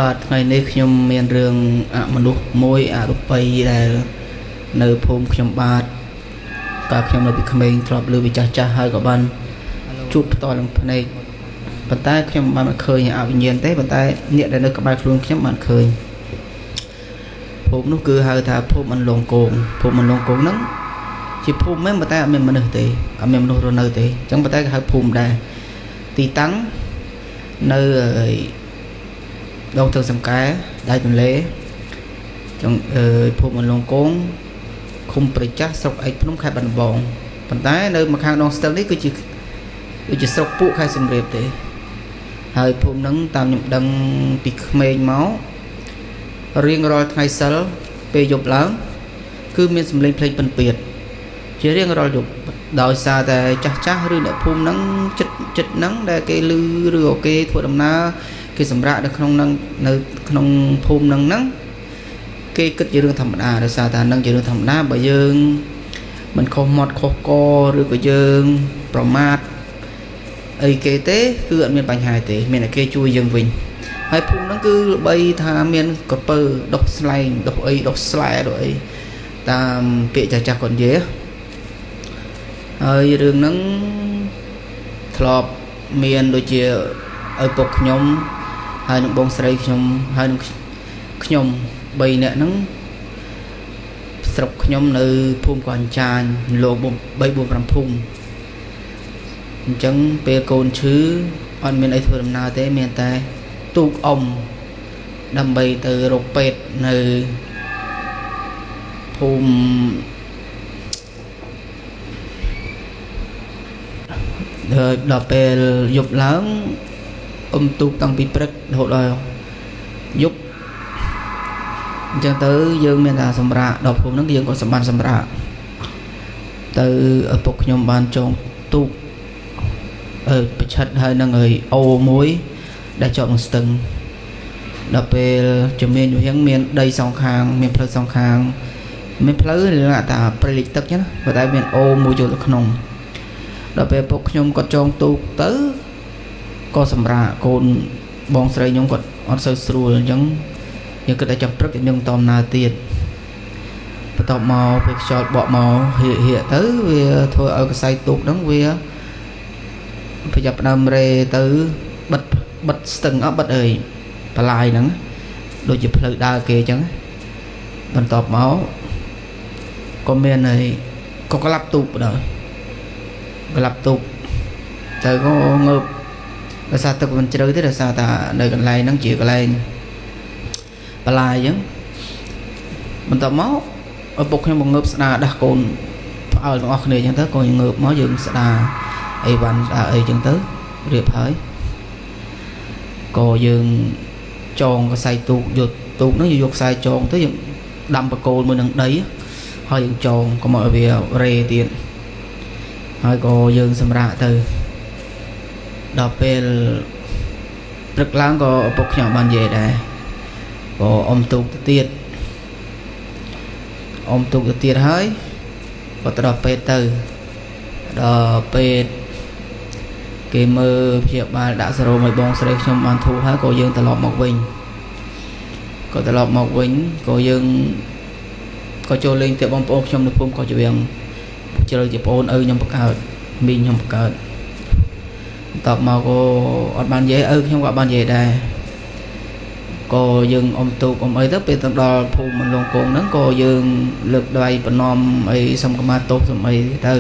បាទថ្ងៃនេះខ្ញុំមានរឿងអមនុស្សមួយអរូបីដែលនៅភូមិខ្ញុំបាទកាលខ្ញុំនៅពីក្មេងធ្លាប់ឮពីចាស់ចាស់ហើយក៏បានជួបផ្ទាល់នឹងភ្នែកប៉ុន្តែខ្ញុំមិនបានឃើញអវិញ្ញាណទេប៉ុន្តែអ្នកដែលនៅក្បែរខ្លួនខ្ញុំបានឃើញភូមិនោះគឺហៅថាភូមិអន្លង់គងភូមិអន្លង់គងហ្នឹងជាភូមិមែនប៉ុន្តែអត់មានមនុស្សទេអត់មានមនុស្សរស់នៅទេអញ្ចឹងប៉ុន្តែគេហៅភូមិដែរទីតាំងនៅដងទឹកសង្កែដៃទន្លេចុងភូមិអន្លង់គងឃុំព្រៃចាស់ស្រុកឯកភ្នំខេត្តបាត់ដំបងប៉ុន្តែនៅម្ខាងដងស្ទឹងនេះគឺជាដូចជាស្រុកពួកខេត្តសៀមរាបទេហើយភូមិហ្នឹងតាមខ្ញុំដឹងពីក្មេងមករៀងរាល់ថ្ងៃសិលពេលយប់ឡើងគឺមានសម្លេងភ្លេងពិណពាទ្យជារៀងរាល់យប់ដោយសារតែចាស់ចាស់ឬអ្នកភូមិហ្នឹងចិត្តចិត្តហ្នឹងដែលគេឮឬក៏គេធ្វើដំណើរគេសម្រាកនៅក្នុងហ្នឹងនៅក្នុងភូមិហ្នឹងហ្នឹងគេគិតជារឿងធម្មតាដោយសារតែហ្នឹងជារឿងធម្មតាបើយើងមិនខុសមាត់ខុសកឬក៏យើងប្រមាថអីគេទេគឺអត់មានបញ្ហាទេមានតែគេជួយយើងវិញហើយភូមិហ្នឹងគឺល្បីថាមានក្រពើដុះស្លែងដុះអីដុះស្លែដុះអីតាមពាក្យចាស់ចាស់គាត់និយាយហើយរឿងហ្នឹងធ្លាប់មានដូចជាឪពុកខ្ញុំហើយនឹងបងស្រីខ្ញុំហើយនឹងខ្ញុំ3នាក់ហ្នឹងស្រុកខ្ញុំនៅភូមិកអញ្ចាញលោក3 4 5ភូមិអញ្ចឹងពេលកូនឈឺអត់មានអីធ្វើដំណើរទេមានតែទូកអុំដើម្បីទៅរកពេទ្យនៅភូមិដល់ពេលយប់ឡើងអុំទូកតាំងពីព្រឹករហូតដល់យប់អញ្ចឹងទៅយើងមានតែសម្រាកដល់ភូមិហ្នឹងយើងក៏សម្បានសម្រាកទៅឪពុកខ្ញុំបានចងទូកប្រឆិតហើយនឹងឲ្យអូមួយដែលជាប់នឹងស្ទឹងដល់ពេលជំនាញវិហឹងមានដីសងខាងមានផ្លូវសងខាងមានផ្លូវលក្ខណៈថាព្រៃលិចទឹកចឹងណាប៉ុន្តែមានអូមួយចូលទៅក្នុងដល់ពេលពុកខ្ញុំគាត់ចងទូកទៅក៏សម្រាកកូនបងស្រីខ្ញុំគាត់អត់សូវស្រួលអញ្ចឹងយើងគិតតែចាំព្រឹកយើងតមណាទៀតបន្ទាប់មកពេលខ្យល់បក់មកហៀកហៀកទៅវាធ្វើឲ្យកសែទូកហ្នឹងវាប្រញាប់ដើមរេទៅបិទបិទស្ទឹងអត់បិទអីបន្លាយហ្នឹងដូចជាផ្លូវដើរគេអញ្ចឹងបន្ទាប់មកក៏មានអីក៏ក្លាប់ទូកដល់ក្លាប់ទូកទៅក៏ងើបដោយសារទឹកមិនជ្រៅទេដោយសារតែនៅកន្លែងហ្នឹងជាកន្លែងបន្លាយអញ្ចឹងបន្ទាប់មកឪពុកខ្ញុំមកងើបស្ដារដាស់កូនផ្អើលទាំងអស់គ្នាអញ្ចឹងទៅក៏ងើបមកយើងស្ដារអីវ៉ាន់ស្ដារអីអញ្ចឹងទៅរៀបហើយក៏យើងចងខ្សែទូកយកទូកហ្នឹងយកខ្សែចងទៅយើងដាំបកគោលមួយនឹងដីហើយយើងចងកុំឲ្យវារេទៀតហើយក៏យើងសម្រាកទៅដល់ពេលព្រឹកឡើងក៏ឪពុកខ្ញុំបាននិយាយដែរក៏អុំទូកទៅទៀតអុំទូកទៅទៀតហើយក៏ទៅដល់ពេទ្យទៅដល់ពេទ្យគេមើលព្យាបាលដាក់សេរ៉ូមឲ្យបងស្រីខ្ញុំបានធូរហើយក៏យើងត្រឡប់មកវិញក៏ត្រឡប់មកវិញក៏យើងក៏ចូលលេងទៅបងប្អូនខ្ញុំនៅភូមិកោះជាវៀងជ្រៅជាប្អូនឪខ្ញុំបង្កើតមីងខ្ញុំបង្កើតបន្ទាប់មកក៏អត់បាននិយាយឪខ្ញុំក៏អត់បាននិយាយដែរក៏យើងអុំទូកអុំអីទៅពេលទៅដល់ភូមិមន្លងគងហ្នឹងក៏យើងលើកដៃប្រណម្យអីសុំកម្មាទោសសុំអីទៅ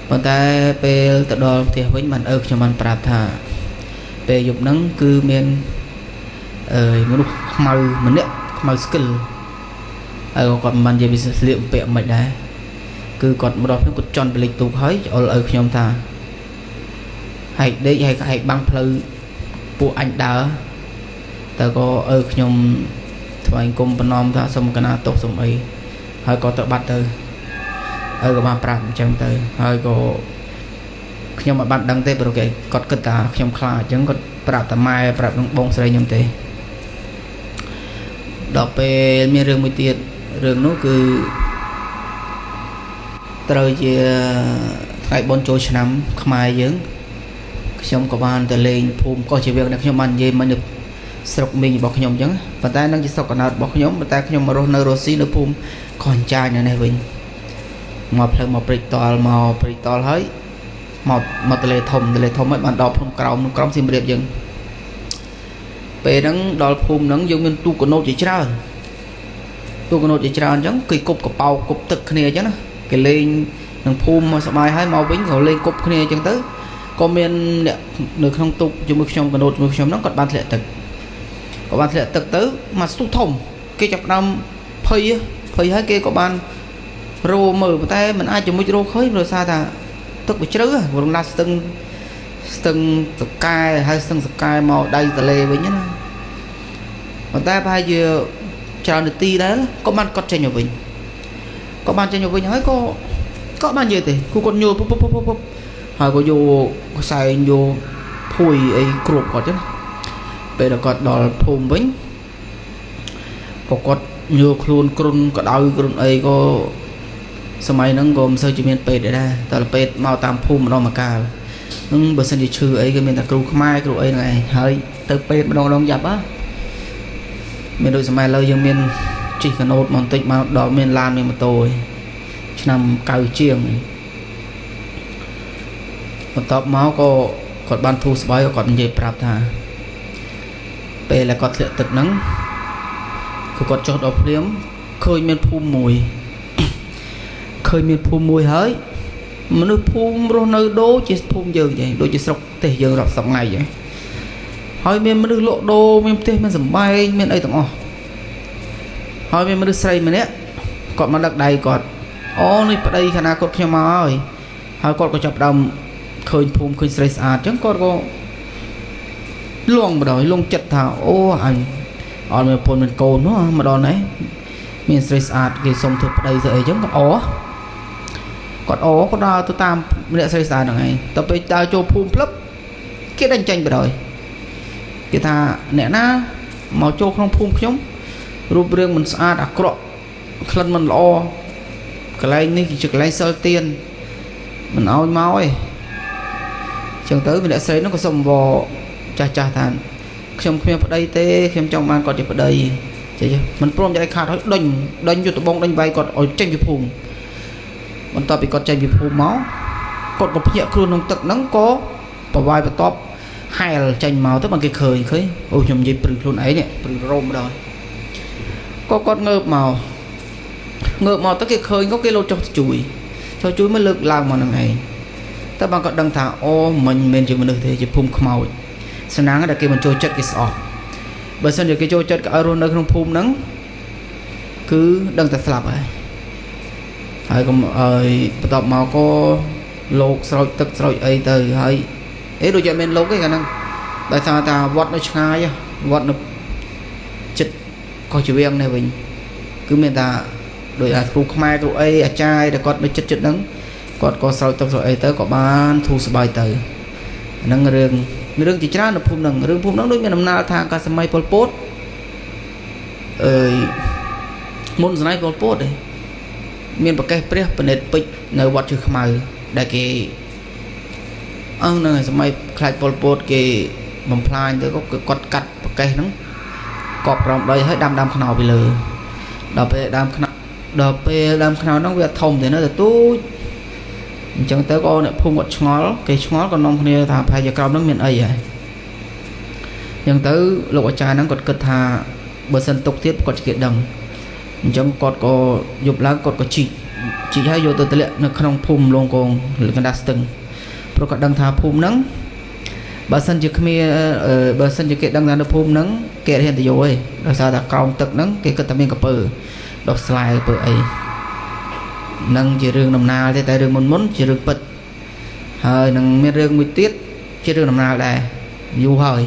ប៉ុន្តែពេលទៅដល់ផ្ទះវិញបានឪខ្ញុំបានប្រាប់ថាពេលយប់ហ្នឹងគឺមានមនុស្សខ្មៅម្នាក់ខ្មៅស្កិលហើយក៏គាត់មិនបាននិយាយពីស្លៀកបំពាក់មិនដែរគឺគាត់មកដល់ខ្ញុំគាត់ជន់បលិចទូកហើយអុលឪខ្ញុំថាហែកដេកហែកបាំងផ្លូវពួកអញដើរទៅក៏ឪខ្ញុំថ្វាយគុំប្រណម្យថាសុំកណាទោសសុំអីហើយក៏ទៅបាត់ទៅឪក៏បានប្រាប់អញ្ចឹងទៅហើយក៏ខ្ញុំអត់បានដឹងទេព្រោះគេគាត់គិតថាខ្ញុំខ្លាចអញ្ចឹងគាត់ប្រាប់តែម៉ែប្រាប់នឹងបងស្រីខ្ញុំទេដល់ពេលមានរឿងមួយទៀតរឿងនោះគឺត្រូវជាថ្ងៃបុណ្យចូលឆ្នាំខ្មែរយើងខ្ញុំក៏បានទៅលេងភូមិកោះជាវៀងដែលខ្ញុំបាននិយាយមិញនៅ ស្រុកមីងរបស់ខ្ញុំអញ្ចឹងប៉ុន្តែនឹងជាស្រុកកំណើតរបស់ខ្ញុំប៉ុន្តែខ្ញុំមករស់នៅរុស្ស៊ីនៅភូមិកោះអញ្ចាញនៅនេះវិញមកផ្លូវមកព្រែកតល់មកព្រែកតល់ហើយមកមកទន្លេធំទន្លេធំហើយបានដល់ភ្នំក្រោមភ្នំក្រោមសៀមរាបយើងពេលហ្នឹងដល់ភូមិហ្នឹងយើងមានទូកកណូតជាច្រើនទូកកណូតជាច្រើនអញ្ចឹងគេគប់កប៉ោគប់ទឹកគ្នាអញ្ចឹងណាគេលេងនឹងភូមិមកសប្បាយហើយមកវិញក៏លេងគប់គ្នាអញ្ចឹងទៅក៏មានអ្នកនៅក្នុងទូកជាមួយខ្ញុំកណូតជាមួយខ្ញុំហ្នឹងគាត់បានធ្លាក់ទឹកក៏បានធ្លាក់ទឹកទៅមកស្ទុះធំគេចាប់ផ្ដើមភ័យភ័យហើយគេក៏បានរោមើលប៉ុន្តែมันអាចជំុចរោឃើញព្រោះសារថាទឹកវាជ្រៅរំលាស់ស្ទឹងស្ទឹងសកែហើយស្ទឹងសកែមកដៃទលេវិញណាប៉ុន្តែប្រហែលជាច្រើននាទីដែរក៏បានកត់ចេញមកវិញក៏បានចេញមកវិញហើយក៏ក៏បាននិយាយទេគូគាត់ញយពុបពុបពុបពុបហើយក៏យកខ្សែងយកភួយអីគ្របគាត់ចឹងណាពេលដល់គាត់ដល់ភូមិវិញក៏គាត់ញើខ្លួនគ្រុនក្តៅគ្រុនអីក៏សម័យហ្នឹងក៏មិនសូវជាមានពេទ្យដែរតែពេទ្យមកតាមភូមិម្ដងម្កាលហ្នឹងបើសិនជាឈឺអីគេមានតែគ្រូខ្មែរគ្រូអីហ្នឹងឯងហើយទៅពេទ្យម្ដងម្ដងយ៉ាប់ហ៎មានដូចសម័យឥឡូវយើងមានជិះកណូតមកបន្តិចមកដល់មានឡានមានម៉ូតូឯងឆ្នាំ90ជាងបន្ទាប់មកក៏គាត់បានធូរស្បើយក៏គាត់និយាយប្រាប់ថាពេលដែលគាត់ធ្លាក់ទឹកហ្នឹងគឺគាត់ចុះដល់ភ្លាមឃើញមានភូមិមួយឃើញមានភូមិមួយហើយមនុស្សភូមិរស់នៅដូចជាភូមិយើងចឹងដូចជាស្រុកទេសយើងរាប់សប្តាហ៍ថ្ងៃចឹងហើយមានមនុស្សលក់ដូរមានផ្ទះមានសំបែងមានអីទាំងអស់ហើយមានមនុស្សស្រីម្នាក់គាត់មកដឹកដៃគាត់អូនេះប្តីខណៈគាត់ខ្ញុំមកហើយហើយគាត់ក៏ចាប់ផ្ដើមឃើញភូមិឃើញស្រីស្អាតចឹងគាត់ក៏លងបណ្ដោយលងចិត្តថាអូអញអត់មានប្រពន្ធមានកូននោះមកដល់នេះមានស្រីស្អាតគេសុំធ្វើប្តីធ្វើអីចឹងគាត់អូគាត់អូគាត់ដើរទៅតាមម្នាក់ស្រីស្អាតហ្នឹងឯងទៅពេលដើរចូលភូមិផ្លឹបគេដេញចេញបណ្ដោយគេថាអ្នកណាមកចូលក្នុងភូមិខ្ញុំរូបរាងមិនស្អាតអាក្រក់ក្លិនមិនល្អកន្លែងនេះគឺជាកន្លែងសិលទៀនមិនអោយមកទេចឹងទៅម្នាក់ស្រីនោះក៏សុំវចាស់ចាស់ថាខ្ញុំគ្មានប្តីទេខ្ញុំចង់បានគាត់ជាប្តីចេះមិនព្រមចៃខាតហើយដេញដេញយុទ្ធបងដេញវាយគាត់ឲ្យចេញពីភូមិបន្ទាប់ពីគាត់ចេញពីភូមិមកគាត់ក៏ភ្ញាក់ខ្លួនក្នុងទឹកហ្នឹងក៏ប្រវាយបន្ទាប់ហែលចេញមកទៅបានគេឃើញឃើញអូខ្ញុំនិយាយព្រឺខ្លួនឯងនេះព្រឺរោមដល់ក៏គាត់ងើបមកងើបមកទៅគេឃើញក៏គេលោតចុះទៅជួយចុះជួយមកលើកឡើងមកនឹងឯងតែបានគាត់ដឹងថាអូមិនមែនជាមនុស្សទេជាភូមិខ្មោចសំណាងដែលគេមិនចូលចិត្តគេស្អប់បើសិនជាគេចូលចិត្តគេឲ្យរស់នៅក្នុងភូមិហ្នឹងគឺដឹងតែស្លាប់ហើយហើយកុំឲ្យបន្ទាប់មកក៏លោកស្រោចទឹកស្រោចអីទៅហើយអេដូចជាមានលោកទេកាលហ្នឹងដោយសារថាវត្តនៅឆ្ងាយវត្តនៅចិត្តកោះជាវៀងនេះវិញគឺមានថាដោយអាគ្រូខ្មែរគ្រូអីអាចារ្យដែលគាត់នៅចិត្តចិត្តហ្នឹងគាត់ក៏ស្រោចទឹកស្រោចអីទៅក៏បានធូរស្បើយទៅហ្នឹងរឿងរឿងជាច្រើននៅភូមិហ្នឹងរឿងភូមិហ្នឹងដូចមានដំណើរថាកាសម័យប៉ុលពតអើយមុនសម័យប៉ុលពតឯងមានប្រកេសព្រះពនិតពេជ្រនៅវត្តជើខ្មៅដែលគេអឺហ្នឹងហើយសម័យខ្លាចប៉ុលពតគេបំផ្លាញទៅក៏គាត់កាត់ប្រកេសហ្នឹងកប់ក្រោមដីហើយដាំដើមខ្នុរពីលើដល់ពេលដើមខ្នុរដល់ពេលដើមខ្នុរហ្នឹងវាធំទេនៅតែទូចអញ្ចឹងទៅក៏អ្នកភូមិគាត់ឆ្ងល់គេឆ្ងល់ក៏នាំគ្នាថាប្រហែលជាក្រោមហ្នឹងមានអីហើយអញ្ចឹងទៅលោកអាចារ្យហ្នឹងគាត់គិតថាបើសិនទុកទៀតគាត់ជាគេដឹងអញ្ចឹងគាត់ក៏យប់ឡើងគាត់ក៏ជីកជីកហើយយកទៅទម្លាក់នៅក្នុងភូមិលងកងកណ្ដាស់ស្ទឹងព្រោះគាត់ដឹងថាភូមិហ្នឹងបើសិនជាគ្មានបើសិនជាគេដឹងថានៅភូមិហ្នឹងគេអត់ហ៊ានទៅយកទេដោយសារតែក្រោមទឹកហ្នឹងគេគិតថាមានកពើដោះស្លែកពើអីនឹងជារឿងដំណាលទេតែរឿងមុនមុនជារឿងពិតហើយនឹងមានរឿងមួយទៀតជារឿងដំណាលដែរយូរហើយ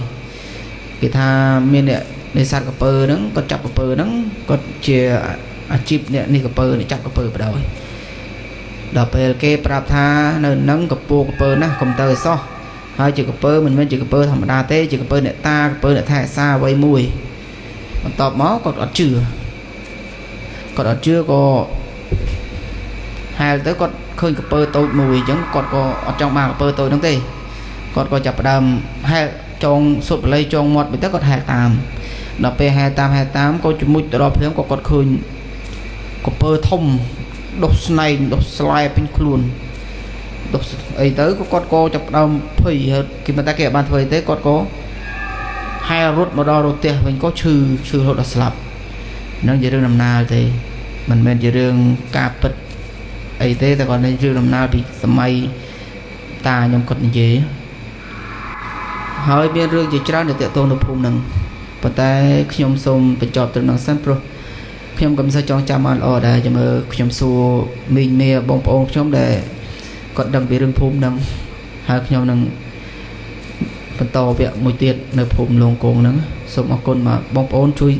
គេថាមានអ្នកនេសាទកពើហ្នឹងគាត់ចាប់កពើហ្នឹងគាត់ជាអាជីពអ្នកនេះកពើអ្នកចាប់កពើបដ ாய் ដល់ពេលគេប្រាប់ថានៅនឹងកពូកពើណាស់កុំទៅឲ្យសោះហើយជាកពើមិនមែនជាកពើធម្មតាទេជាកពើអ្នកតាកពើអ្នកថែអាសាអ្វីមួយបន្ទាប់មកគាត់អត់ជឿគាត់អត់ជឿក៏ហែលទៅគាត់ឃើញកពើតូចមួយអញ្ចឹងគាត់ក៏អត់ចង់បានកពើតូចហ្នឹងទេគាត់ក៏ចាប់ផ្ដើមហែល ចងសុតបល័យចងមាត់ទៅគាត់ហែលតាមដល់ពេលហែលតាមហែលតាមក៏ជំមុជទៅដល់ភ្លាមក៏គាត់ឃើញកពើធំដុះស្នែងដុះស្លែពេញខ្លួនដុះអីទៅក៏គាត់ក៏ចាប់ផ្ដើមភ័យហើយគេមិនតែគេអត់បានធ្វើអីទេគាត់ក៏ហែលរត់មកដល់រទះវិញក៏ឈឺឈឺរហូតដល់ស្លាប់ហ្នឹងជារឿងដំណាលទេមិនមែនជារឿងការពិតអីទេតែគាត់នេះរឿងដំណាលពីសម័យតាខ្ញុំគាត់និយាយហើយមានរឿងជាច្រើនដែលតាក់ទងនៅភូមិហ្នឹងប៉ុន្តែខ្ញុំសូមបញ្ចប់ត្រឹមហ្នឹងសិនព្រោះខ្ញុំក៏មិនសូវចង់ចាំបានល្អដែរចាំមើលខ្ញុំសួរមីងមាបងប្អូនខ្ញុំដែលគាត់ដឹងពីរឿងភូមិហ្នឹងហើយខ្ញុំនឹងបន្តវគ្គមួយទៀតនៅភូមិលងគងហ្នឹងសូមអរគុណមកបងប្អូនជួយ